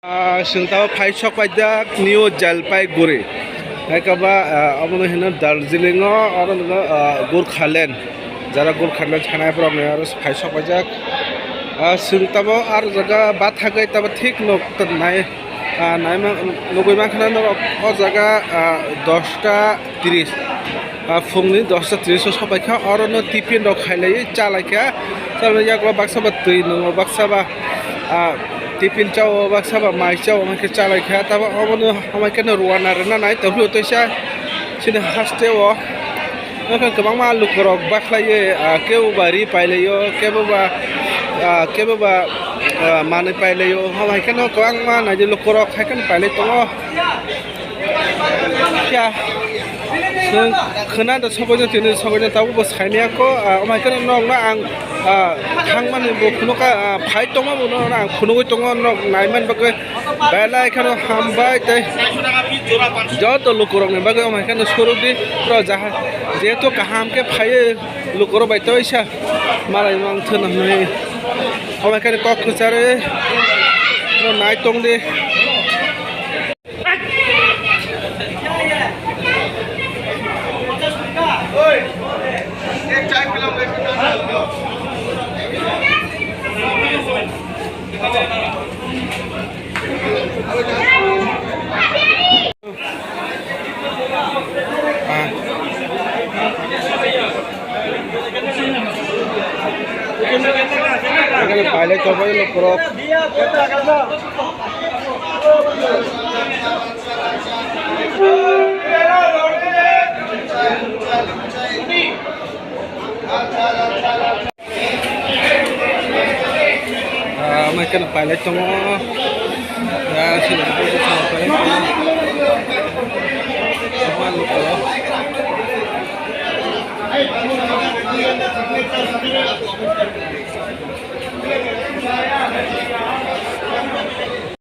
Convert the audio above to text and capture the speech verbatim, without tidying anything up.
Ah, chwng tamo phai sok paijak New Jalpaiguri. Hai khe ba, ah, omono hino Darjeeling o, oro hino, ah, Gorkhaland. Jara Gorkhaland thanai borok ni oro phai sok paijak. Ah, chwng tamo aro jaga bathagwi tamo thik nok nai, ah, naima nugwi mankha norok o jaga, ah, dosta tris. Ah, phungni dosta tris o sopaikha, orono tiffin rok khailaiwi chalaikha. Tamoni yago baksa ba twi nwngo, baksa ba, ah, tiffin chao, baksa ba mai chao, hwnkhe chalaikha. Tamo obono hamaikheno rwna rwna nai tongphio teisa chini hasteo. Hwnkhe kwbangma lukurok bakhlaiwi, ah, kebo ba ri pailaio, kebo ba, ah, kebo ba, ah, manwi pailaio. Hamaikheno kwbangma naidi lukurok haikheno pailai tongo. Kya? Chwng khwna da sokoijakha tini sokoijak tabuk bo saimaya kho, ah, omo hai kheno nok no ang, ah, thangmani bo phunukha, ah, phai tongma bo no ang phunugwi tongo nok naiman bagwi belai kheno hambai tei joto lukurokni bagwi omo hai kheno surukdi pro jaha jehetu kaham khe phaiwi lukurok bai toisa malai mang thwna hwnwi omo hai kheno kok kwcharwi no nai tongdi. Ekhane pailai tongbai lukurok. Ah, mai kheno pailai tongo. Ah, sini pailai tongo.